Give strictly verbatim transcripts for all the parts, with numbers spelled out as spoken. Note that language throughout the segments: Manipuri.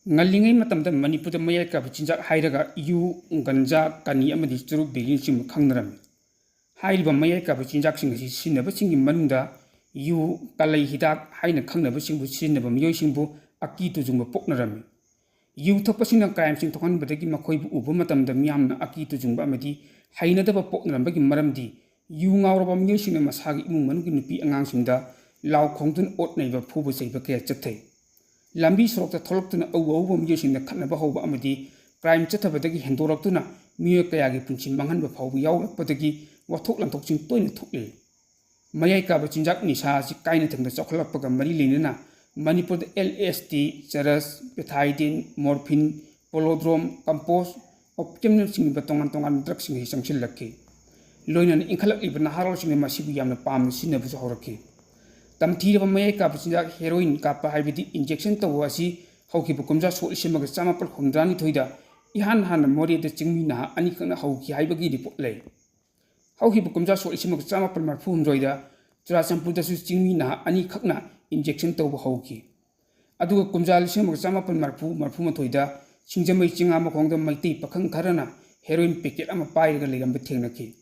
ꯉꯜꯂꯤꯉꯩ ꯃꯇꯝꯗ ꯃꯅꯤꯄꯨꯔꯗ ꯃꯌꯥꯏ ꯀꯥꯕ ꯆꯤꯟꯖꯥꯛ ꯍꯥꯏꯔꯒ ꯌꯨ, ꯒꯟꯖꯥ, ꯀꯅꯤ ꯑꯃꯗꯤ ꯆꯨꯔꯨꯞ, ꯕꯤꯔꯤꯅꯆꯤꯡꯕ ꯈꯪꯅꯔꯝꯃꯤ꯫ ꯍꯥꯏꯔꯤꯕ ꯃꯌꯥꯏ ꯀꯥꯕ ꯆꯤꯟꯖꯥꯛꯁꯤꯡ ꯑꯁꯤ ꯁꯤꯖꯤꯟꯅꯕꯁꯤꯡꯒꯤ ꯃꯅꯨꯡꯗ ꯌꯨ, ꯀꯥꯂꯩ ꯍꯤꯗꯥꯛ ꯍꯥꯏꯅ ꯈꯪꯅꯕꯁꯤꯡꯕꯨ ꯁꯤꯖꯤꯟꯅꯕ ꯃꯤꯑꯣꯏꯁꯤꯡꯕꯨ ꯑꯀꯤ ꯇꯨꯖꯨꯡꯕ ꯄꯣꯛꯅꯔꯝꯃꯤ꯫ ꯌꯨ ꯊꯛꯄꯁꯤꯡꯅ crimeꯁꯤꯡ ꯊꯣꯛꯍꯟꯕꯗꯒꯤ ꯃꯈꯣꯏꯕꯨ ꯎꯕ ꯃꯇꯝꯗ ꯃꯤꯌꯥꯝꯅ ꯑꯀꯤ ꯇꯨꯖꯨꯡꯕ ꯑꯃꯗꯤ ꯍꯩꯅꯗꯕ ꯄꯣꯛꯅꯔꯝꯕꯒꯤ ꯃꯔꯝꯗꯤ ꯌꯨ ꯉꯥꯎꯔꯕ ꯃꯤꯑꯣꯏꯁꯤꯡꯅ ꯃꯁꯥꯒꯤ ꯏꯃꯨꯡ ꯃꯅꯨꯡꯒꯤ ꯅꯨꯄꯤ ꯑꯉꯥꯡꯁꯤꯡꯗ ꯂꯥꯎ ꯈꯣꯡꯗꯨꯅ ꯑꯣꯠ ꯅꯩꯕ, ꯐꯨꯕ ꯆꯩꯕ ꯀꯌꯥ ꯆꯠꯊꯩ꯫ ꯂꯝꯕꯤ ꯁꯣꯔꯣꯛꯇ ꯊꯣꯛꯂꯛꯇꯨꯅ ꯑꯎ ꯑꯎꯕ ꯃꯤꯑꯣꯏꯁꯤꯡꯗ ꯈꯠꯅꯕ ꯍꯧꯕ ꯑꯃꯗꯤ crime ꯆꯠꯊꯕꯗꯒꯤ ꯍꯦꯟꯗꯣꯔꯛꯇꯨꯅ ꯃꯤꯑꯣꯏ ꯀꯌꯥꯒꯤ ꯄꯨꯟꯁꯤ ꯃꯥꯡꯍꯟꯕ ꯐꯥꯎꯕ ꯌꯥꯎꯔꯛꯄꯗꯒꯤ ꯋꯥꯊꯣꯛ ꯂꯥꯟꯊꯣꯛꯁꯤꯡ ꯇꯣꯏꯅ ꯊꯣꯛꯂꯤ꯫ ꯃꯌꯥꯏ ꯀꯥꯕ ꯆꯤꯟꯖꯥꯛ ꯅꯤꯁꯥ ꯑꯁꯤ ꯀꯥꯏꯅꯊꯪꯗ ꯆꯥꯎꯈꯠꯂꯛꯄꯒ ꯃꯔꯤ ꯂꯩꯅꯅ ꯃꯅꯤꯄꯨꯔꯗ LSD, ꯆꯔꯁ, pethidine, morphine, polydrome, compost, opiumꯅꯆꯤꯡꯕ ꯇꯣꯉꯥꯟ ꯇꯣꯉꯥꯟꯕ drugꯁꯤꯡ ꯑꯁꯤ ꯆꯪꯁꯤꯜꯂꯛꯈꯤ꯫ ꯂꯣꯏꯅꯅ ꯏꯟꯈꯠꯂꯛꯂꯤꯕ ꯅꯍꯥꯔꯣꯜꯁꯤꯡꯅ ꯃꯁꯤꯕꯨ ꯌꯥꯝꯅ ꯄꯥꯝꯅ ꯁꯤꯖꯤꯟꯅꯕꯁꯨ ꯍꯧꯔꯛꯈꯤ꯫ ꯇꯝꯊꯤꯔꯕ ꯃꯌꯥꯏ ꯀꯥꯕ ꯆꯤꯟꯖꯥꯛ heroin ꯀꯥꯞꯄ ꯍꯥꯏꯕꯗꯤ injection ꯇꯧꯕ ꯑꯁꯤ ꯍꯧꯈꯤꯕ ꯀꯨꯝꯖꯥ ꯁꯣꯛ ꯂꯤꯁꯤꯡ ꯑꯃꯒ ꯆꯥꯃꯥꯄꯜ ꯍꯨꯝꯗ꯭ꯔꯥꯅꯤꯊꯣꯏꯗ ꯏꯍꯥꯟ ꯍꯥꯟꯅ ꯃꯣꯔꯦꯗ ꯆꯤꯡꯃꯤ ꯅꯍꯥ ꯑꯅꯤꯈꯛꯅ ꯍꯧꯈꯤ ꯍꯥꯏꯕꯒꯤ report ꯂꯩ꯫ ꯍꯧꯈꯤꯕ ꯀꯨꯝꯖꯥ ꯁꯣꯛ ꯂꯤꯁꯤꯡ ꯑꯃꯒ ꯆꯥꯃꯥꯄꯜ ꯃꯔꯤꯐꯨ ꯍꯨꯝꯗꯣꯏꯗ ꯆꯨꯔꯥꯆꯥꯟꯄꯨꯔꯗꯁꯨ ꯆꯤꯡꯃꯤ ꯅꯍꯥ ꯑꯅꯤꯈꯛꯅ injection ꯇꯧꯕ ꯍꯧꯈꯤ꯫ ꯑꯗꯨꯒ ꯀꯨꯝꯖꯥ ꯂꯤꯁꯤꯡ ꯑꯃꯒ ꯆꯥꯃꯥꯄꯜ ꯃꯔꯤꯐꯨ, ꯃꯔꯤꯐꯨ ꯃꯥꯊꯣꯏꯗ ꯁꯤꯡꯖꯃꯩ ꯆꯤꯉꯥꯃꯈꯣꯡꯗ ꯃꯩꯇꯩ ꯄꯥꯈꯪ ꯈꯔꯅ heroin packet ꯑꯃ ꯄꯥꯏꯔꯒ ꯂꯩꯔꯝꯕ ꯊꯦꯡꯅꯈꯤ꯫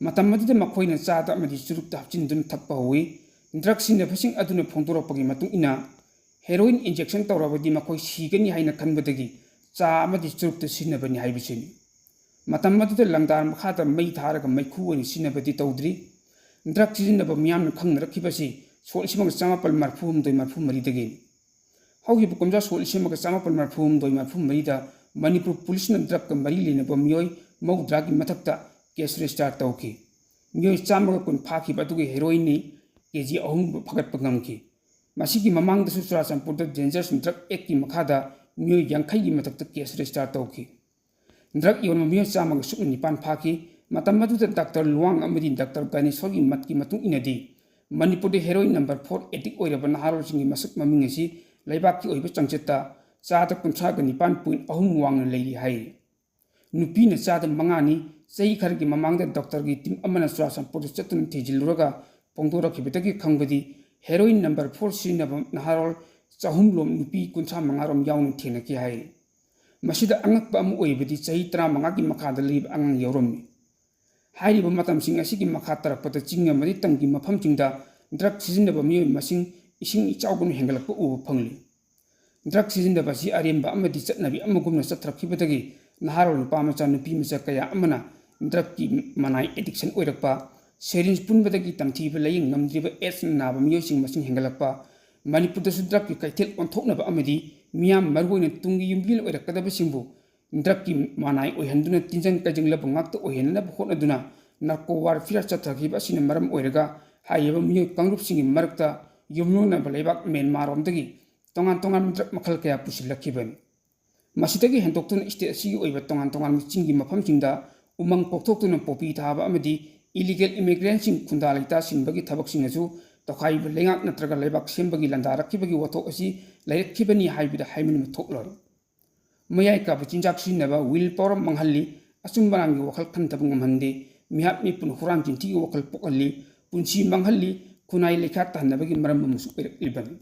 ꯃꯇꯝ ꯑꯗꯨꯗ ꯃꯈꯣꯏꯅ ꯆꯥꯗ ꯑꯃꯗꯤ ꯆꯨꯔꯨꯞꯇ ꯍꯥꯞꯆꯤꯟꯗꯨꯅ ꯊꯛꯄ ꯍꯧꯏ꯫ Drug ꯁꯤꯖꯤꯟꯅꯕꯁꯤꯡ ꯑꯗꯨꯅ ꯐꯣꯡꯗꯣꯔꯛꯄꯒꯤ ꯃꯇꯨꯡ ꯏꯟꯅ, heroin injection ꯇꯧꯔꯕꯗꯤ ꯃꯈꯣꯏ ꯁꯤꯒꯅꯤ ꯍꯥꯏꯅ ꯈꯟꯕꯗꯒꯤ ꯆꯥ ꯑꯃꯗꯤ ꯆꯨꯔꯨꯞꯇ ꯁꯤꯖꯤꯟꯅꯕꯅꯤ ꯍꯥꯏꯕꯁꯤꯅꯤ꯫ ꯃꯇꯝ ꯑꯗꯨꯗ ꯂꯪꯗꯥꯔ ꯃꯈꯥꯗ ꯃꯩ ꯊꯥꯔꯒ ꯃꯩꯈꯨ ꯑꯣꯏꯅ ꯁꯤꯖꯤꯟꯅꯕꯗꯤ ꯇꯧꯗ꯭ꯔꯤ꯫ Drug ꯁꯤꯖꯤꯟꯅꯕ ꯃꯤꯌꯥꯝꯅ ꯈꯪꯅꯔꯛꯈꯤꯕꯁꯤ ꯁꯣꯛ ꯂꯤꯁꯤꯡ ꯑꯃꯒ ꯆꯥꯃꯥꯄꯜ ꯃꯔꯤꯐꯨ ꯍꯨꯝꯗꯣꯏ ꯃꯔꯤꯐꯨ ꯃꯔꯤꯗꯒꯤꯅꯤ꯫ ꯍꯧꯈꯤꯕ ꯀꯨꯝꯖꯥ ꯁꯣꯛ ꯂꯤꯁꯤꯡ ꯑꯃꯒ ꯆꯥꯃꯥꯄꯜ ꯃꯔꯤꯐꯨ ꯍꯨꯝꯗꯣꯏ ꯃꯔꯤꯐꯨ ꯃꯔꯤꯗ ꯃꯅꯤꯄꯨꯔ ꯄꯨꯂꯤꯁꯅ drugꯀ ꯃꯔꯤ ꯂꯩꯅꯕ ꯃꯤꯑꯣꯏ ꯃꯧꯗ꯭ꯔꯥꯒꯤ ꯃꯊꯛꯇ case register ꯇꯧꯈꯤ꯫ ꯃꯤꯑꯣꯏ ꯆꯥꯝꯃꯒ ꯀꯨꯟ ꯐꯥꯈꯤꯕ ꯑꯗꯨꯒ heroinꯅꯤ ꯀꯦ ꯖꯤ ꯑꯍꯨꯝ ꯐꯥꯒꯠꯄ ꯉꯝꯈꯤ꯫ ꯃꯁꯤꯒꯤ ꯃꯃꯥꯡꯗꯁꯨ ꯆꯨꯔꯥꯆꯥꯟꯄꯨꯔꯗ Dangerous Drug Actꯀꯤ ꯃꯈꯥꯗ ꯃꯤꯑꯣꯏ ꯌꯥꯡꯈꯩꯒꯤ ꯃꯊꯛꯇ case register ꯇꯧꯈꯤ꯫ Drug ꯌꯣꯟꯕ ꯃꯤꯑꯣꯏ ꯆꯥꯝꯃꯒ ꯁꯨꯞꯅ ꯅꯤꯄꯥꯟ ꯐꯥꯈꯤ꯫ ꯃꯇꯝ ꯑꯗꯨꯗ Doctor ꯂꯨꯋꯥꯡ ꯑꯃꯗꯤ Doctor ꯒꯥꯅꯦꯁꯣꯔꯒꯤ ꯃꯠꯀꯤ ꯃꯇꯨꯡ ꯏꯟꯅꯗꯤ, ꯃꯅꯤꯄꯨꯔꯗ heroin number four addict ꯑꯣꯏꯔꯕ ꯅꯍꯥꯔꯣꯜꯁꯤꯡꯒꯤ ꯃꯁꯛ ꯃꯃꯤꯡ ꯑꯁꯤ ꯂꯩꯕꯥꯛꯀꯤ ꯑꯣꯏꯕ ꯆꯥꯡꯆꯠꯇ ꯆꯥꯗ ꯀꯨꯟꯊ꯭ꯔꯥꯒ ꯅꯤꯄꯥꯟ point ꯑꯍꯨꯝ ꯋꯥꯡꯅ ꯂꯩꯔꯤ ꯍꯥꯏꯔꯤ꯫ ꯅꯨꯄꯤꯅ ꯆꯥꯗ ꯃꯉꯥꯅꯤ꯫ ꯆꯍꯤ ꯈꯔꯒꯤ ꯃꯃꯥꯡꯗ doctorꯒꯤ team ꯑꯃꯅ ꯆꯨꯔꯥꯆꯥꯟꯄꯨꯔꯗ ꯆꯠꯇꯨꯅ ꯊꯤꯖꯤꯜꯂꯨꯔꯒ ꯐꯣꯡꯗꯣꯔꯛꯈꯤꯕꯗꯒꯤ ꯈꯪꯕꯗꯤ, heroin number four ꯁꯤꯖꯤꯟꯅꯕ ꯅꯍꯥꯔꯣꯜ ꯆꯍꯨꯝ ꯂꯣꯝ, ꯅꯨꯄꯤ ꯀꯨꯟꯊ꯭ꯔꯥ ꯃꯉꯥ ꯔꯣꯝ ꯌꯥꯎꯅ ꯊꯦꯡꯅꯈꯤ ꯍꯥꯏ꯫ ꯃꯁꯤꯗ ꯑꯉꯛꯄ ꯑꯃ ꯑꯣꯏꯕꯗꯤ ꯆꯍꯤ ꯇꯔꯥꯃꯉꯥꯒꯤ ꯃꯈꯥꯗ ꯂꯩꯕ ꯑꯉꯥꯡ ꯌꯥꯎꯔꯝꯃꯤ꯫ ꯍꯥꯏꯔꯤꯕ ꯃꯇꯝꯁꯤꯡ ꯑꯁꯤꯒꯤ ꯃꯈꯥ ꯇꯥꯔꯛꯄꯗ ꯆꯤꯡ ꯑꯃꯗꯤ ꯇꯝꯒꯤ ꯃꯐꯝꯁꯤꯡꯗ drug ꯁꯤꯖꯤꯟꯅꯕ ꯃꯤꯑꯣꯏ ꯃꯁꯤꯡ ꯏꯁꯤꯡ ꯏꯆꯥꯎꯒꯨꯝꯅ ꯍꯦꯟꯒꯠꯂꯛꯄ ꯎꯕ ꯐꯪꯂꯤ꯫ Drug ꯁꯤꯖꯤꯟꯅꯕ ꯑꯁꯤ ꯑꯔꯦꯝꯕ ꯑꯃꯗꯤ ꯆꯠꯅꯕꯤ ꯑꯃꯒꯨꯝꯅ ꯆꯠꯊꯔꯛꯈꯤꯕꯗꯒꯤ ꯅꯍꯥꯔꯣꯜ ꯅꯨꯄꯥ ꯃꯆꯥ ꯅꯨꯄꯤ ꯃꯆꯥ ꯀꯌꯥ ꯑꯃꯅ drugꯀꯤ ꯃꯅꯥꯏ addiction ꯑꯣꯏꯔꯛꯄ, syringe ꯄꯨꯟꯕꯗꯒꯤ ꯇꯝꯊꯤꯕ ꯂꯥꯏꯌꯦꯡ ꯉꯝꯗ꯭ꯔꯤꯕ AIDS ꯅꯥꯕ ꯃꯤꯑꯣꯏꯁꯤꯡ ꯃꯁꯤꯡ ꯍꯦꯟꯒꯠꯂꯛꯄ, ꯃꯅꯤꯄꯨꯔꯗꯁꯨ drugꯀꯤ ꯀꯩꯊꯦꯜ ꯑꯣꯟꯊꯣꯛꯅꯕ ꯑꯃꯗꯤ ꯃꯤꯌꯥꯝ ꯃꯔꯨꯑꯣꯏꯅ ꯇꯨꯡꯒꯤ ꯌꯨꯝꯕꯤꯔꯦꯜ ꯑꯣꯏꯔꯛꯀꯗꯕꯁꯤꯡꯕꯨ drugꯀꯤ ꯃꯅꯥꯏ ꯑꯣꯏꯍꯟꯗꯨꯅ ꯇꯤꯟꯖꯪ ꯀꯥꯏꯖꯪꯂꯕ ꯉꯥꯛꯇ ꯑꯣꯏꯍꯟꯅꯅꯕ ꯍꯣꯠꯅꯗꯨꯅ narco warfare ꯆꯠꯊꯈꯤꯕ ꯑꯁꯤꯅ ꯃꯔꯝ ꯑꯣꯏꯔꯒ ꯍꯥꯏꯔꯤꯕ ꯃꯤꯑꯣꯏ ꯀꯥꯡꯂꯨꯞꯁꯤꯡꯒꯤ ꯃꯔꯛꯇ ꯌꯨꯝꯂꯣꯟꯅꯕ ꯂꯩꯕꯥꯛ ꯃ꯭ꯌꯥꯟꯃꯥꯔꯔꯣꯝꯗꯒꯤ ꯇꯣꯉꯥꯟ ꯇꯣꯉꯥꯟꯕ drug ꯃꯈꯜ ꯀꯌꯥ ꯄꯨꯁꯤꯜꯂꯛꯈꯤꯕꯅꯤ꯫ ꯃꯁꯤꯗꯒꯤ ꯍꯦꯟꯗꯣꯛꯇꯨꯅ state ꯑꯁꯤꯒꯤ ꯑꯣꯏꯕ ꯇꯣꯉꯥꯟ ꯇꯣꯉꯥꯟꯕ ꯆꯤꯡꯒꯤ ꯃꯐꯝꯁꯤꯡꯗ ꯎꯃꯪ ꯀꯣꯛꯊꯣꯛꯇꯨꯅ ꯄꯣꯄꯤ ꯊꯥꯕ ꯑꯃꯗꯤ illegal immigrantꯁꯤꯡ ꯈꯨꯟꯗꯥ ꯂꯩꯇꯥꯁꯤꯟꯕꯒꯤ ꯊꯕꯛꯁꯤꯡ ꯑꯁꯨ ꯇꯣꯈꯥꯏꯕ ꯂꯩꯉꯥꯛ ꯅꯠꯇ꯭ꯔꯒ ꯂꯩꯕꯥꯛ ꯁꯦꯝꯕꯒꯤ ꯂꯥꯟꯗꯥꯔꯛꯈꯤꯕꯒꯤ ꯋꯥꯊꯣꯛ ꯑꯁꯤ ꯂꯩꯔꯛꯈꯤꯕꯅꯤ ꯍꯥꯏꯕꯗ ꯍꯥꯏꯃꯟꯕ ꯊꯣꯛꯂꯣꯏ꯫ ꯃꯌꯥꯏ ꯀꯥꯕ ꯆꯤꯟꯖꯥꯛ ꯁꯤꯖꯤꯟꯅꯕ will power ꯃꯥꯡꯍꯜꯂꯤ, ꯑꯆꯨꯝꯕ ꯂꯥꯟꯒꯤ ꯋꯥꯈꯜ ꯈꯟꯊꯕ ꯉꯝꯍꯟꯗꯦ, ꯃꯤꯍꯥꯠ ꯃꯤꯄꯨꯟ ꯍꯨꯔꯥꯟ ꯆꯤꯟꯊꯤꯒꯤ ꯋꯥꯈꯜ ꯄꯣꯛꯍꯜꯂꯤ, ꯄꯨꯟꯁꯤ ꯃꯥꯡꯍꯜꯂꯤ, ꯈꯨꯟꯅꯥꯏ ꯂꯩꯈꯥ ꯇꯥꯍꯟꯅꯕꯒꯤ ꯃꯔꯝ ꯑꯃꯁꯨ ꯑꯣꯏꯔꯛꯂꯤꯕꯅꯤ꯫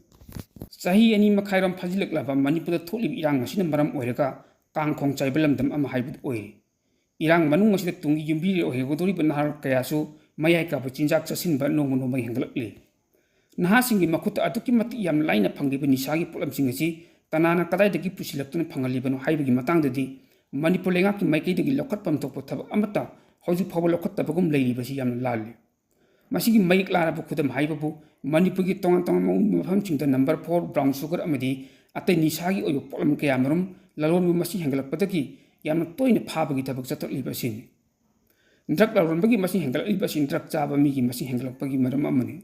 ꯆꯍꯤ ꯑꯅꯤ ꯃꯈꯥꯏꯔꯣꯝ ꯐꯥꯖꯤꯜꯂꯛꯂꯕ ꯃꯅꯤꯄꯨꯔꯗ ꯊꯣꯛꯂꯤꯕ ꯏꯔꯥꯡ ꯑꯁꯤꯅ ꯃꯔꯝ ꯑꯣꯏꯔꯒ ꯀꯥꯡ ꯈꯣꯡ ꯆꯥꯏꯕ ꯂꯝꯗꯝ ꯑꯃ ꯍꯥꯏꯕꯗꯨ ꯑꯣꯏꯔꯦ꯫ ꯏꯔꯥꯡ ꯃꯅꯨꯡ ꯑꯁꯤꯗ ꯇꯨꯡꯒꯤ ꯌꯨꯝꯕꯤꯔꯦꯜ ꯑꯣꯏꯍꯧꯒꯗꯧꯔꯤꯕ ꯅꯍꯥꯔꯣꯜ ꯀꯌꯥꯁꯨ ꯃꯌꯥꯏ ꯀꯥꯕ ꯆꯤꯟꯖꯥꯛ ꯆꯥꯁꯤꯟꯕ ꯅꯣꯡꯃ ꯅꯣꯡꯃꯒꯤ ꯍꯦꯟꯒꯠꯂꯛꯂꯤ꯫ ꯅꯍꯥꯁꯤꯡꯒꯤ ꯃꯈꯨꯠꯇ ꯑꯗꯨꯛꯀꯤ ꯃꯇꯤꯛ ꯌꯥꯝꯅ ꯂꯥꯏꯅ ꯐꯪꯂꯤꯕ ꯅꯤꯁꯥꯒꯤ ꯄꯣꯠꯂꯝꯁꯤꯡ ꯑꯁꯤ ꯀꯅꯥꯅ ꯀꯗꯥꯏꯗꯒꯤ ꯄꯨꯁꯤꯜꯂꯛꯇꯨꯅ ꯐꯪꯍꯜꯂꯤꯕꯅꯣ ꯍꯥꯏꯕꯒꯤ ꯃꯇꯥꯡꯗꯗꯤ ꯃꯅꯤꯄꯨꯔ ꯂꯩꯉꯥꯛꯀꯤ ꯃꯥꯏꯀꯩꯗꯒꯤ ꯂꯧꯈꯠꯐꯝ ꯊꯣꯛꯄ ꯊꯕꯛ ꯑꯃꯠꯇ ꯍꯧꯖꯤꯛ ꯐꯥꯎꯕ ꯂꯧꯈꯠꯇꯕꯒꯨꯝ ꯂꯩꯔꯤꯕꯁꯤ ꯌꯥꯝꯅ ꯂꯥꯜꯂꯤ꯫ ꯃꯁꯤꯒꯤ ꯃꯌꯦꯛ ꯂꯥꯔꯕ ꯈꯨꯗꯝ ꯍꯥꯏꯕꯕꯨ ꯃꯅꯤꯄꯨꯔꯒꯤ ꯇꯣꯉꯥꯟ ꯇꯣꯉꯥꯟꯕ ꯃꯐꯝꯁꯤꯡꯗ number four brown sugar ꯑꯃꯗꯤ ꯑꯇꯩ ꯅꯤꯁꯥꯒꯤ ꯑꯣꯏꯕ ꯄꯣꯠꯂꯝ ꯀꯌꯥꯃꯔꯨꯝ ꯂꯂꯣꯟꯕ ꯃꯁꯤꯡ ꯍꯦꯟꯒꯠꯂꯛꯄꯗꯒꯤ ꯌꯥꯝꯅ ꯇꯣꯏꯅ ꯐꯥꯕꯒꯤ ꯊꯕꯛ ꯆꯠꯊꯔꯛꯂꯤꯕ ꯑꯁꯤꯅꯤ꯫ Drug ꯂꯂꯣꯟꯕꯒꯤ ꯃꯁꯤꯡ ꯍꯦꯟꯒꯠꯂꯛꯂꯤꯕ ꯑꯁꯤ drug ꯆꯥꯕ ꯃꯤꯒꯤ ꯃꯁꯤꯡ ꯍꯦꯟꯒꯠꯂꯛꯄꯒꯤ ꯃꯔꯝ ꯑꯃꯅꯤ꯫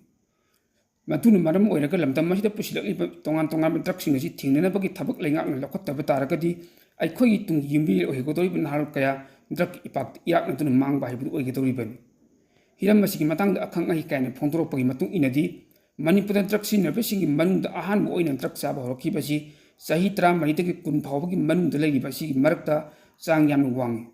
ꯃꯗꯨꯅ ꯃꯔꯝ ꯑꯣꯏꯔꯒ ꯂꯝꯗꯝ ꯑꯁꯤꯗ ꯄꯨꯁꯤꯜꯂꯛꯂꯤꯕ ꯇꯣꯉꯥꯟ ꯇꯣꯉꯥꯟꯕ drugꯁꯤꯡ ꯑꯁꯤ ꯊꯤꯡꯅꯅꯕꯒꯤ ꯊꯕꯛ ꯂꯩꯉꯥꯛꯅ ꯂꯧꯈꯠꯇꯕ ꯇꯥꯔꯒꯗꯤ ꯑꯩꯈꯣꯏꯒꯤ ꯇꯨꯡꯒꯤ ꯌꯨꯝꯕꯤꯔꯦꯜ ꯑꯣꯏꯒꯗꯧꯔꯤꯕ ꯅꯍꯥꯔꯣꯜ ꯀꯌꯥ drugꯀꯤ ꯏꯄꯥꯛꯇ ꯏꯔꯥꯛꯅꯗꯨꯅ ꯃꯥꯡꯕ ꯍꯥꯏꯕꯗꯨ ꯑꯣꯏꯒꯗꯧꯔꯤꯕꯅꯤ꯫ ꯍꯤꯔꯝ ꯑꯁꯤꯒꯤ ꯃꯇꯥꯡꯗ ꯑꯈꯪ ꯑꯍꯩ ꯀꯌꯥꯅ ꯐꯣꯡꯗꯣꯔꯛꯄꯒꯤ ꯃꯇꯨꯡ ꯏꯟꯅꯗꯤ, ꯃꯅꯤꯄꯨꯔꯗ drug ꯁꯤꯖꯤꯟꯅꯕꯁꯤꯡꯒꯤ ꯃꯅꯨꯡꯗ ꯑꯍꯥꯟꯕ ꯑꯣꯏꯅ drug ꯆꯥꯕ ꯍꯧꯔꯛꯈꯤꯕ ꯑꯁꯤ ꯆꯍꯤ ꯇꯔꯥꯃꯔꯤꯗꯒꯤ ꯀꯨꯟ ꯐꯥꯎꯕꯒꯤ ꯃꯅꯨꯡꯗ ꯂꯩꯔꯤꯕ ꯑꯁꯤꯒꯤ ꯃꯔꯛꯇ ꯆꯥꯡ ꯌꯥꯝꯅ ꯋꯥꯡꯏ꯫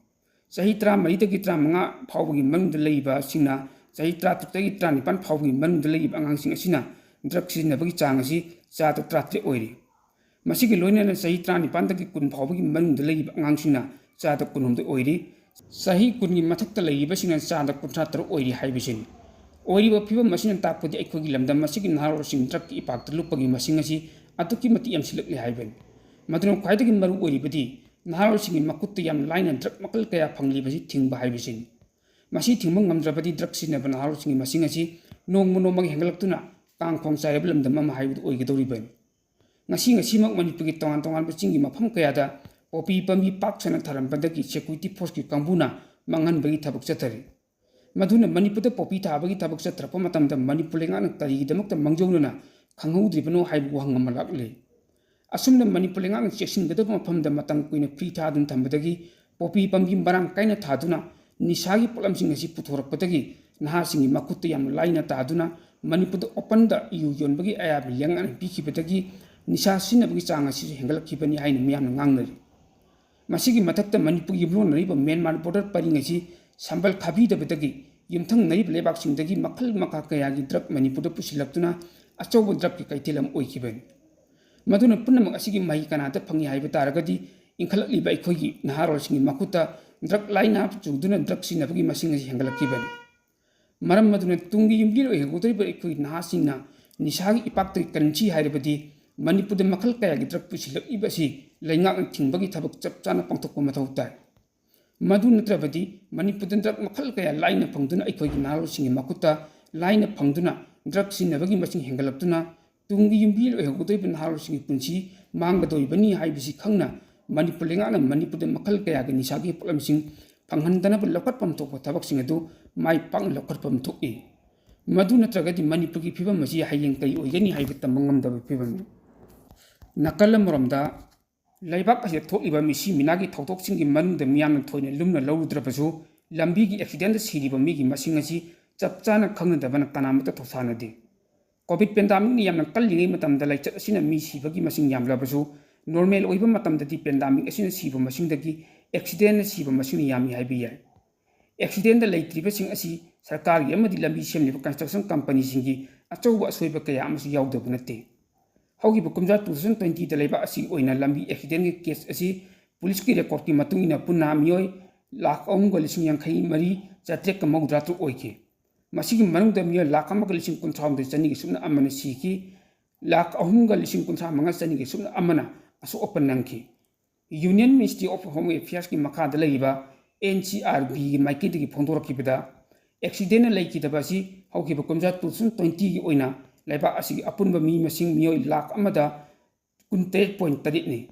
ꯆꯍꯤ ꯇꯔꯥꯃꯔꯤꯗꯒꯤ ꯇꯔꯥꯃꯉꯥ ꯐꯥꯎꯕꯒꯤ ꯃꯅꯨꯡꯗ ꯂꯩꯔꯤꯕꯁꯤꯡꯅ ꯆꯍꯤ ꯇꯔꯥꯇꯔꯨꯛꯇꯒꯤ ꯇꯔꯥꯅꯤꯄꯥꯟ ꯐꯥꯎꯕꯒꯤ ꯃꯅꯨꯡꯗ ꯂꯩꯔꯤꯕ ꯑꯉꯥꯡꯁꯤꯡ ꯑꯁꯤꯅ ꯗ꯭ꯔꯒ ꯁꯤꯖꯤꯟꯅꯕꯒꯤ ꯆꯥꯡ ꯑꯁꯤ ꯆꯥꯗ ꯇꯔꯥꯇꯔꯦꯠ ꯑꯣꯏꯔꯤ꯫ ꯃꯁꯤꯒ ꯂꯣꯏꯅꯅ ꯆꯍꯤ ꯇꯔꯥꯅꯤꯄꯥꯟꯗꯒꯤ ꯀꯨꯟ ꯐꯥꯎꯕꯒꯤ ꯃꯅꯨꯡꯗ ꯂꯩꯔꯤꯕ ꯑꯉꯥꯡꯁꯤꯡꯅ ꯆꯥꯗ ꯀꯨꯟꯍꯨꯝꯗꯣꯏ ꯑꯣꯏꯔꯤ꯫ ꯆꯍꯤ ꯀꯨꯟꯒꯤ ꯃꯊꯛꯇ ꯂꯩꯔꯤꯕꯁꯤꯡꯅ ꯆꯥꯗ ꯀꯨꯟꯊ꯭ꯔꯥ ꯇꯔꯨꯛ ꯑꯣꯏꯔꯤ ꯍꯥꯏꯕꯁꯤꯅꯤ꯫ ꯑꯣꯏꯔꯤꯕ ꯐꯤꯕꯝ ꯑꯁꯤꯅ ꯇꯥꯛꯄꯗꯤ ꯑꯩꯈꯣꯏꯒꯤ ꯂꯝꯗꯝ ꯑꯁꯤꯒꯤ ꯅꯍꯥꯔꯣꯜꯁꯤꯡ ꯗ꯭ꯔꯒꯀꯤ ꯏꯄꯥꯛꯇ ꯂꯨꯞꯄꯒꯤ ꯃꯁꯤꯡ ꯑꯁꯤ ꯑꯗꯨꯛꯀꯤ ꯃꯇꯤꯛ ꯌꯥꯝꯁꯤꯜꯂꯛꯂꯤ ꯍꯥꯏꯕꯅꯤ꯫ ꯃꯗꯨꯅ ꯈ꯭ꯋꯥꯏꯗꯒꯤ ꯃꯔꯨ ꯑꯣꯏꯔꯤꯕꯗꯤ ꯅꯍꯥꯔꯣꯜꯁꯤꯡꯒꯤ ꯃꯈꯨꯠꯇ ꯌꯥꯝ ꯂꯥꯏꯅ ꯗ꯭ꯔꯒ ꯃꯈꯜ ꯀꯌꯥ ꯐꯪꯂꯤꯕꯁꯤ ꯊꯤꯡꯕ ꯍꯥꯏꯕꯁꯤꯅꯤ꯫ ꯃꯁꯤ ꯊꯤꯡꯕ ꯉꯝꯗ꯭ꯔꯕꯗꯤ ꯗ꯭ꯔꯒ ꯁꯤꯖꯤꯟꯅꯕ ꯅꯍꯥꯔꯣꯜꯁꯤꯡꯒꯤ ꯃꯁꯤꯡ ꯑꯁꯤ ꯅꯣꯡꯃ ꯅꯣꯡꯃꯒꯤ ꯍꯦꯟꯒꯠꯂꯛꯇꯨꯅ ꯀꯥꯡꯈꯣꯡ ꯆꯥꯏꯔꯕ ꯂꯝꯗꯝ ꯑꯃ ꯍꯥꯏꯕꯗꯨ ꯑꯣꯏꯒꯗꯧꯔꯤꯕꯅꯤ꯫ ꯉꯁꯤ ꯉꯁꯤꯃꯛ ꯃꯅꯤꯄꯨꯔꯒꯤ ꯇꯣꯉꯥꯟ ꯇꯣꯉꯥꯟꯕ ꯆꯤꯡꯒꯤ ꯃꯐꯝ ꯀꯌꯥꯗ ꯄꯣꯄꯤ ꯄꯥꯝꯕꯤ ꯄꯥꯛ ꯁꯟꯅ ꯊꯥꯔꯝꯕꯗꯒꯤ ꯁꯦꯀ꯭ꯌꯨꯔꯤꯇꯤ ꯐꯣꯔꯁꯀꯤ ꯀꯥꯡꯕꯨꯅ ꯃꯥꯡꯍꯟꯕꯒꯤ ꯊꯕꯛ ꯆꯠꯊꯔꯤ꯫ ꯃꯗꯨꯅ ꯃꯅꯤꯄꯨꯔꯗ ꯄꯣꯄꯤ ꯊꯥꯕꯒꯤ ꯊꯕꯛ ꯆꯠꯊꯔꯛꯄ ꯃꯇꯝꯗ ꯃꯅꯤꯄꯨꯔ ꯂꯩꯉꯥꯛꯅ ꯀꯔꯤꯒꯤꯗꯃꯛꯇ ꯃꯥꯡꯖꯧꯅꯅ ꯈꯪꯍꯧꯗ꯭ꯔꯤꯕꯅꯣ ꯍꯥꯏꯕ ꯋꯥꯍꯪ ꯑꯃ ꯂꯥꯛꯂꯤ꯫ ꯑꯁꯨꯝꯅ ꯃꯅꯤꯄꯨꯔ ꯂꯩꯉꯥꯛꯅ ꯆꯦꯛꯁꯤꯟꯒꯗꯕ ꯃꯐꯝꯗ ꯃꯇꯝ ꯀꯨꯏꯅ ꯐ꯭ꯔꯤ ꯊꯥꯗꯨꯅ ꯊꯝꯕꯗꯒꯤ ꯄꯣꯄꯤ ꯄꯥꯝꯕꯤ ꯃꯔꯥꯡ ꯀꯥꯏꯅ ꯊꯥꯗꯨꯅ ꯅꯤꯁꯥꯒꯤ ꯄꯣꯠꯂꯝꯁꯤꯡ ꯑꯁꯤ ꯄꯨꯊꯣꯔꯛꯄꯗꯒꯤ ꯅꯍꯥꯁꯤꯡꯒꯤ ꯃꯈꯨꯠꯇ ꯌꯥꯝꯅ ꯂꯥꯏꯅ ꯇꯥꯗꯨꯅ ꯃꯅꯤꯄꯨꯔꯗ ꯑꯣꯄꯟꯗ ꯌꯨ ꯌꯣꯟꯕꯒꯤ ꯑꯌꯥꯕ ꯂꯩꯉꯥꯛꯅ ꯄꯤꯈꯤꯕꯗꯒꯤ ꯅꯤꯁꯥ ꯁꯤꯖꯤꯟꯅꯕꯒꯤ ꯆꯥꯡ ꯑꯁꯤꯁꯨ ꯍꯦꯟꯒꯠꯂꯛꯈꯤꯕꯅꯤ ꯍꯥꯏꯅ ꯃꯤꯌꯥꯝꯅ ꯉꯥꯡꯅꯔꯤ꯫ ꯃꯁꯤꯒꯤ ꯃꯊꯛꯇ ꯃꯅꯤꯄꯨꯔꯒꯤ ꯌꯨꯝꯂꯣꯟꯅꯔꯤꯕ ꯃ꯭ꯌꯥꯟꯃꯥꯔ ꯕꯣꯔꯗꯔ ꯄꯔꯤꯡ ꯑꯁꯤ ꯁꯝꯕꯜ ꯈꯥꯕꯤꯗꯕꯗꯒꯤ ꯌꯨꯝꯊꯪꯅꯔꯤꯕ ꯂꯩꯕꯥꯛꯁꯤꯡꯗꯒꯤ ꯃꯈꯜ ꯃꯈꯥ ꯀꯌꯥꯒꯤ ꯗ꯭ꯔꯒ ꯃꯅꯤꯄꯨꯔꯗ ꯄꯨꯁꯤꯜꯂꯛꯇꯨꯅ ꯑꯆꯧꯕ ꯗ꯭ꯔꯒꯀꯤ ꯀꯩꯊꯦꯜ ꯑꯃ ꯑꯣꯏꯈꯤꯕꯅꯤ꯫ ꯃꯗꯨꯅ ꯄꯨꯝꯅꯃꯛ ꯑꯁꯤꯒꯤ ꯃꯍꯩ ꯀꯅꯥꯗ ꯐꯪꯏ ꯍꯥꯏꯕ ꯇꯥꯔꯒꯗꯤ ꯏꯟꯈꯠꯂꯛꯂꯤꯕ ꯑꯩꯈꯣꯏꯒꯤ ꯅꯍꯥꯔꯣꯜꯁꯤꯡꯒꯤ ꯃꯈꯨꯠꯇ ꯗ꯭ꯔꯒ ꯂꯥꯏꯅꯥ ꯆꯨꯗꯨꯅ ꯗ꯭ꯔꯒ ꯁꯤꯖꯤꯟꯅꯕꯒꯤ ꯃꯁꯤꯡ ꯑꯁꯤ ꯍꯦꯟꯒꯠꯂꯛꯈꯤꯕꯅꯤ꯫ ꯃꯔꯝ ꯑꯗꯨꯅ ꯇꯨꯡꯒꯤ ꯌꯨꯝꯕꯤꯔꯦꯜ ꯑꯣꯏꯍꯧꯒꯗꯧꯔꯤꯕ ꯑꯩꯈꯣꯏ ꯅꯍꯥꯁꯤꯡꯅ ꯅꯤꯁꯥꯒꯤ ꯏꯄꯥꯛꯇꯒꯤ ꯀꯟꯁꯤ ꯍꯥꯏꯔꯕꯗꯤ ꯃꯅꯤꯄꯨꯔꯗ ꯃꯈꯜ ꯀꯌꯥꯒꯤ ꯗ꯭ꯔꯒ ꯄꯨꯁꯤꯜꯂꯛꯂꯤꯕ ꯑꯁꯤ ꯂꯩꯉꯥꯛꯅ ꯊꯤꯡꯕꯒꯤ ꯊꯕꯛ ꯆꯞ ꯆꯥꯅ ꯄꯥꯡꯊꯣꯛꯄ ꯃꯊꯧ ꯇꯥꯏ꯫ ꯃꯗꯨ ꯅꯠꯇ꯭ꯔꯕꯗꯤ ꯃꯅꯤꯄꯨꯔꯗ ꯗ꯭ꯔꯒ ꯃꯈꯜ ꯀꯌꯥ ꯂꯥꯏꯅ ꯐꯪꯗꯨꯅ ꯑꯩꯈꯣꯏꯒꯤ ꯅꯍꯥꯔꯣꯜꯁꯤꯡꯒꯤ ꯃꯈꯨꯠꯇ ꯂꯥꯏꯅ ꯐꯪꯗꯨꯅ ꯗ꯭ꯔꯒ ꯁꯤꯖꯤꯟꯅꯕꯒꯤ ꯃꯁꯤꯡ ꯍꯦꯟꯒꯠꯂꯛꯇꯨꯅ ꯇꯨꯡꯒꯤ ꯌꯨꯝꯕꯤꯔꯦꯜ ꯑꯣꯏꯍꯧꯒꯗꯧꯔꯤꯕ ꯅꯍꯥꯔꯣꯜꯁꯤꯡꯒꯤ ꯄꯨꯟꯁꯤ ꯃꯥꯡꯒꯗꯧꯔꯤꯕꯅꯤ ꯍꯥꯏꯕꯁꯤ ꯈꯪꯅ ꯃꯅꯤꯄꯨꯔ ꯂꯩꯉꯥꯛꯅ ꯃꯅꯤꯄꯨꯔꯗ ꯃꯈꯜ ꯀꯌꯥꯒꯤ ꯅꯤꯁꯥꯒꯤ ꯄꯣꯠꯂꯝꯁꯤꯡ ꯐꯪꯍꯟꯗꯅꯕ ꯂꯧꯈꯠꯐꯝ ꯊꯣꯛꯄ ꯊꯕꯛꯁꯤꯡ ꯑꯗꯨ ꯃꯥꯏ ꯄꯥꯛꯅ ꯂꯧꯈꯠꯐꯝ ꯊꯣꯛꯏ꯫ ꯃꯗꯨ ꯅꯠꯇ꯭ꯔꯒꯗꯤ ꯃꯅꯤꯄꯨꯔꯒꯤ ꯐꯤꯕꯝ ꯑꯁꯤ ꯍꯌꯦꯡ ꯀꯔꯤ ꯑꯣꯏꯒꯅꯤ ꯍꯥꯏꯕ ꯇꯝꯕ ꯉꯝꯗꯕ ꯐꯤꯕꯝꯅꯤ꯫ ꯅꯥꯀꯜ ꯑꯃꯔꯣꯝꯗ ꯂꯩꯕꯥꯛ ꯑꯁꯤꯗ ꯊꯣꯛꯂꯤꯕ ꯃꯤꯁꯤ ꯃꯤꯅꯥꯒꯤ ꯊꯧꯗꯣꯛꯁꯤꯡꯒꯤ ꯃꯅꯨꯡꯗ ꯃꯤꯌꯥꯝꯅ ꯊꯣꯏꯅ ꯂꯨꯝꯅ ꯂꯧꯔꯨꯗ꯭ꯔꯕꯁꯨ, ꯂꯝꯕꯤꯒꯤ ꯑꯦꯛꯁꯤꯗꯦꯟꯗ ꯁꯤꯔꯤꯕ ꯃꯤꯒꯤ ꯃꯁꯤꯡ ꯑꯁꯤ ꯆꯞ ꯆꯥꯅ ꯈꯪꯅꯗꯕꯅ ꯀꯅꯥꯃꯠꯇ ꯊꯧꯁꯥꯅꯗꯦ꯫ ꯀꯣꯚꯤꯗ ꯄꯦꯟꯗꯥꯃꯤꯛꯅ ꯌꯥꯝꯅ ꯀꯜꯂꯤꯉꯩ ꯃꯇꯝꯗ ꯂꯥꯏꯆꯠ ꯑꯁꯤꯅ ꯃꯤ ꯁꯤꯕꯒꯤ ꯃꯁꯤꯡ ꯌꯥꯝꯂꯕꯁꯨ, ꯅꯣꯔꯃꯦꯜ ꯑꯣꯏꯕ ꯃꯇꯝꯗꯗꯤ ꯄꯦꯟꯗꯥꯃꯤꯛ ꯑꯁꯤꯅ ꯁꯤꯕ ꯃꯁꯤꯡꯗꯒꯤ ꯑꯦꯛꯁꯤꯗꯦꯟꯅ ꯁꯤꯕ ꯃꯁꯤꯡꯅ ꯌꯥꯝꯃꯤ ꯍꯥꯏꯕ ꯌꯥꯏ꯫ ꯑꯦꯛꯁꯤꯗꯦꯟꯗ ꯂꯩꯇ꯭ꯔꯤꯕꯁꯤꯡ ꯑꯁꯤ ꯁꯔꯀꯥꯔꯒꯤ ꯑꯃꯗꯤ ꯂꯝꯕꯤ ꯁꯦꯝꯂꯤꯕ construction companyꯁꯤꯡꯒꯤ ꯑꯆꯧꯕ ꯑꯁꯣꯏꯕ ꯀꯌꯥ ꯑꯃꯁꯨ ꯌꯥꯎꯗꯕ ꯅꯠꯇꯦ꯫ ꯍꯧꯈꯤꯕ ꯀꯨꯝꯖꯥ two thousand twentyꯗ ꯂꯩꯕꯥꯛ ꯑꯁꯤꯒꯤ ꯑꯣꯏꯅ ꯂꯝꯕꯤ accidentꯀꯤ case ꯑꯁꯤ ꯄꯨꯂꯤꯁꯀꯤ recordꯀꯤ ꯃꯇꯨꯡ ꯏꯟꯅ ꯄꯨꯟꯅ ꯃꯤꯑꯣꯏ ꯂꯥꯈ ꯑꯍꯨꯝꯒ ꯂꯤꯁꯤꯡ ꯌꯥꯡꯈꯩ ꯃꯔꯤ ꯆꯥꯇ꯭ꯔꯦꯠꯀ ꯃꯧꯗ꯭ꯔꯥ ꯇꯔꯨꯛ ꯑꯣꯏꯈꯤ꯫ ꯃꯁꯤꯒꯤ ꯃꯅꯨꯡꯗ ꯃꯤꯑꯣꯏ ꯂꯥꯈ ꯑꯃꯒ ꯂꯤꯁꯤꯡ ꯀꯨꯟꯊ꯭ꯔꯥꯍꯨꯝꯗꯣꯏ ꯆꯅꯤꯒ ꯁꯨꯞꯅ ꯑꯃꯅ ꯁꯤꯈꯤ꯫ ꯂꯥꯈ ꯑꯍꯨꯝꯒ ꯂꯤꯁꯤꯡ ꯀꯨꯟꯊ꯭ꯔꯥ ꯃꯉꯥ ꯆꯅꯤꯒ ꯁꯨꯞꯅ ꯑꯃꯅ ꯑꯁꯣꯛ ꯑꯄꯟ ꯅꯪꯈꯤ꯫ Union Ministry of Home Affairsꯀꯤ ꯃꯈꯥꯗ ꯂꯩꯔꯤꯕ NCRBꯒꯤ ꯃꯥꯏꯀꯩꯗꯒꯤ ꯐꯣꯡꯗꯣꯔꯛꯈꯤꯕꯗ, accidentꯅ ꯂꯩꯈꯤꯗꯕ ꯑꯁꯤ ꯍꯧꯈꯤꯕ ꯀꯨꯝꯖꯥ two thousand twentyꯒꯤ ꯑꯣꯏꯅ ꯂꯩꯕꯥꯛ ꯑꯁꯤꯒꯤ ꯑꯄꯨꯟꯕ ꯃꯤ ꯃꯁꯤꯡ ꯃꯤꯑꯣꯏ ꯂꯥꯈ ꯑꯃꯗ ꯀꯨꯟꯇꯔꯦꯠ point ꯇꯔꯦꯠꯅꯤ꯫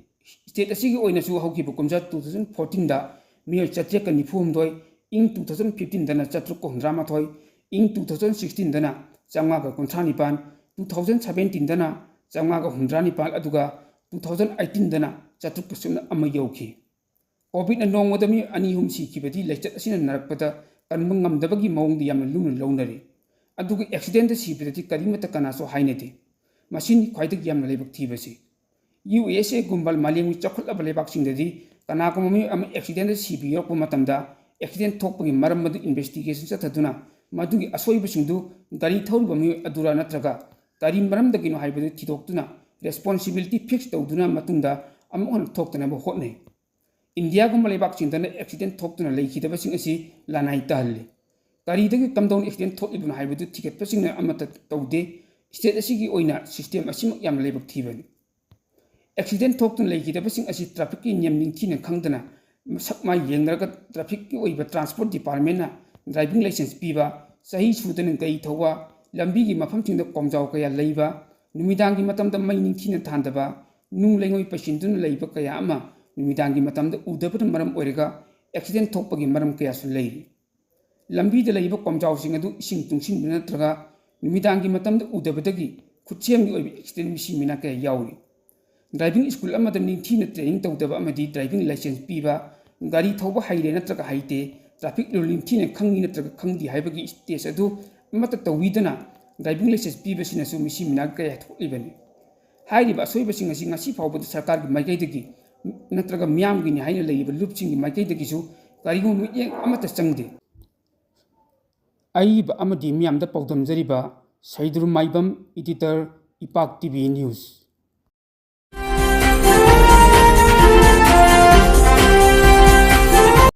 State ꯑꯁꯤꯒꯤ ꯑꯣꯏꯅꯁꯨ ꯍꯧꯈꯤꯕ ꯀꯨꯝꯖꯥ two thousand fourteenꯗ ꯃꯤꯑꯣꯏ ꯆꯥꯇ꯭ꯔꯦꯠꯀ ꯅꯤꯐꯨ ꯍꯨꯝꯗꯣꯏ, ꯏꯪ two thousand fifteenꯗꯅ ꯆꯥꯇ꯭ꯔꯨꯛꯀ ꯍꯨꯝꯗ꯭ꯔꯥ ꯃꯥꯊꯣꯏ, ꯏꯪ two thousand sixteenꯗꯅ ꯆꯥꯝꯃꯉꯥꯒ ꯀꯨꯟꯊ꯭ꯔꯥ ꯅꯤꯄꯥꯟ, two thousand seventeenꯗꯅ ꯆꯥꯝꯃꯉꯥꯒ ꯍꯨꯝꯗ꯭ꯔꯥ ꯅꯤꯄꯥꯟ, ꯑꯗꯨꯒ two thousand eighteenꯗꯅ ꯆꯥꯇ꯭ꯔꯨꯛꯀ ꯁꯨꯞꯅ ꯑꯃ ꯌꯧꯈꯤ꯫ COVIDꯅ ꯅꯣꯡꯃꯗ ꯃꯤ ꯑꯅꯤ ꯑꯍꯨꯝ ꯁꯤꯈꯤꯕꯗꯤ ꯂꯥꯏꯆꯠ ꯑꯁꯤꯅ ꯅꯥꯔꯛꯄꯗ ꯀꯟꯕ ꯉꯝꯗꯕꯒꯤ ꯃꯑꯣꯡꯗ ꯌꯥꯝꯅ ꯂꯨꯅ ꯂꯧꯅꯔꯤ꯫ ꯑꯗꯨꯒ accidentꯇ ꯁꯤꯕꯗꯗꯤ ꯀꯔꯤꯃꯠꯇ ꯀꯅꯥꯁꯨ ꯍꯥꯏꯅꯗꯦ꯫ ꯃꯁꯤꯅꯤ ꯈ꯭ꯋꯥꯏꯗꯒꯤ ꯌꯥꯝꯅ ꯂꯥꯏꯕꯛ ꯊꯤꯕꯁꯤ꯫ USAꯒꯨꯝꯕ ꯃꯥꯂꯦꯝꯒꯤ ꯆꯥꯎꯈꯠꯂꯕ ꯂꯩꯕꯥꯛꯁꯤꯡꯗꯗꯤ ꯀꯅꯥꯒꯨꯝꯕ ꯃꯤꯑꯣꯏ ꯑꯃ accidentꯇ ꯁꯤꯕ ꯌꯥꯎꯔꯛꯄ ꯃꯇꯝꯗ, accident ꯊꯣꯛꯄꯒꯤ ꯃꯔꯝ ꯑꯗꯨ investigation ꯆꯠꯊꯗꯨꯅ ꯃꯗꯨꯒꯤ ꯑꯁꯣꯏꯕꯁꯤꯡꯗꯨ ꯒꯥꯔꯤ ꯊꯧꯔꯤꯕ ꯃꯤꯑꯣꯏ ꯑꯗꯨꯔꯥ ꯅꯠꯇ꯭ꯔꯒ ꯀꯔꯤ ꯃꯔꯝꯗꯒꯤꯅꯣ ꯍꯥꯏꯕꯗꯨ ꯊꯤꯗꯣꯛꯇꯨꯅ responsibility fix ꯇꯧꯗꯨꯅ ꯃꯇꯨꯡꯗ ꯑꯃꯨꯛ ꯍꯟꯅ ꯊꯣꯛꯇꯅꯕ ꯍꯣꯠꯅꯩ꯫ ꯏꯟꯗꯤꯌꯥꯒꯨꯝꯕ ꯂꯩꯕꯥꯛꯁꯤꯡꯗꯅ accident ꯊꯣꯛꯇꯨꯅ ꯂꯩꯈꯤꯗꯕꯁꯤꯡ ꯑꯁꯤ ꯂꯅꯥꯏ ꯇꯥꯍꯜꯂꯤ꯫ ꯀꯔꯤꯗꯒꯤ ꯀꯝꯗꯧꯅ accident ꯊꯣꯛꯂꯤꯕꯅꯣ ꯍꯥꯏꯕꯗꯨ ꯊꯤꯒꯠꯄꯁꯤꯡꯅ ꯑꯃꯠꯇ ꯇꯧꯗꯦ꯫ State ꯑꯁꯤꯒꯤ ꯑꯣꯏꯅ system ꯑꯁꯤꯃꯛ ꯌꯥꯝꯅ ꯂꯥꯏꯕꯛ ꯊꯤꯕꯅꯤ꯫ Accident ꯊꯣꯛꯇꯨꯅ ꯂꯩꯈꯤꯗꯕꯁꯤꯡ ꯑꯁꯤ trafficꯀꯤ ꯅꯤꯌꯝ ꯅꯤꯡꯊꯤꯅ ꯈꯪꯗꯅ, ꯃꯁꯛ ꯃꯥꯏ ꯌꯦꯡꯅꯔꯒ trafficꯀꯤ ꯑꯣꯏꯕ transport departmentꯅ driving licence ꯄꯤꯕ, ꯆꯍꯤ ꯁꯨꯗꯅ ꯒꯥꯔꯤ ꯊꯧꯕ, ꯂꯝꯕꯤꯒꯤ ꯃꯐꯝꯁꯤꯡꯗ ꯀꯣꯝꯖꯥꯎ ꯀꯌꯥ ꯂꯩꯕ, ꯅꯨꯃꯤꯗꯥꯡꯒꯤ ꯃꯇꯝꯗ ꯃꯩ ꯅꯤꯡꯊꯤꯅ ꯊꯥꯟꯗꯕ, ꯅꯨꯡ ꯂꯩꯉꯣꯏ ꯄꯩꯁꯤꯟꯗꯨꯅ ꯂꯩꯕ ꯀꯌꯥ ꯑꯃ ꯅꯨꯃꯤꯗꯥꯡꯒꯤ ꯃꯇꯝꯗ ꯎꯗꯕꯅ ꯃꯔꯝ ꯑꯣꯏꯔꯒ accident ꯊꯣꯛꯄꯒꯤ ꯃꯔꯝ ꯀꯌꯥꯁꯨ ꯂꯩꯔꯤ꯫ ꯂꯝꯕꯤꯗ ꯂꯩꯔꯤꯕ ꯀꯣꯝꯖꯥꯎꯁꯤꯡ ꯑꯗꯨ ꯏꯁꯤꯡ ꯇꯨꯡꯁꯤꯟꯕ ꯅꯠꯇ꯭ꯔꯒ ꯅꯨꯃꯤꯗꯥꯡꯒꯤ ꯃꯇꯝꯗ ꯎꯗꯕꯗꯒꯤ ꯈꯨꯠꯁꯦꯝꯒꯤ ꯑꯣꯏꯕ accident ꯃꯤꯁꯤ ꯃꯤꯅꯥ ꯀꯌꯥ ꯌꯥꯎꯔꯤ꯫ Driving school ꯑꯃꯗ ꯅꯤꯡꯊꯤꯅ training ꯇꯧꯗꯕ ꯑꯃꯗꯤ driving licence ꯄꯤꯕ, ꯒꯥꯔꯤ ꯊꯧꯕ ꯍꯩꯔꯦ ꯅꯠꯇ꯭ꯔꯒ ꯍꯩꯇꯦ, traffic rule ꯅꯤꯡꯊꯤꯅ ꯈꯪꯉꯤ ꯅꯠꯇ꯭ꯔꯒ ꯈꯪꯗꯦ ꯍꯥꯏꯕꯒꯤ test ꯑꯗꯨ ꯑꯃꯠꯇ ꯇꯧꯕꯤꯗꯅ driving licence ꯄꯤꯕꯁꯤꯅꯁꯨ ꯃꯤꯁꯤ ꯃꯤꯅꯥ ꯀꯌꯥ ꯊꯣꯛꯂꯤꯕꯅꯤ꯫ ꯍꯥꯏꯔꯤꯕ ꯑꯁꯣꯏꯕꯁꯤꯡ ꯑꯁꯤ ꯉꯁꯤ ꯐꯥꯎꯕꯗ ꯁꯔꯀꯥꯔꯒꯤ ꯃꯥꯏꯀꯩꯗꯒꯤ ꯅꯠꯇ꯭ꯔꯒ ꯃꯤꯌꯥꯝꯒꯤꯅꯤ ꯍꯥꯏꯅ ꯂꯩꯔꯤꯕ ꯂꯨꯞꯁꯤꯡꯒꯤ ꯃꯥꯏꯀꯩꯗꯒꯤꯁꯨ ꯀꯔꯤꯒꯨꯝꯕ ꯃꯤꯠꯌꯦꯡ ꯑꯃꯠꯇ ꯆꯪꯗꯦ꯫ ꯑꯏꯕ ꯑꯃꯗꯤ ꯃꯤꯌꯥꯝꯗ ꯄꯥꯎꯗꯝꯖꯔꯤꯕ ꯁꯩꯗ꯭ꯔꯨ ꯃꯥꯏꯕꯝ, editor, ꯏꯄꯥꯛ TV News꯫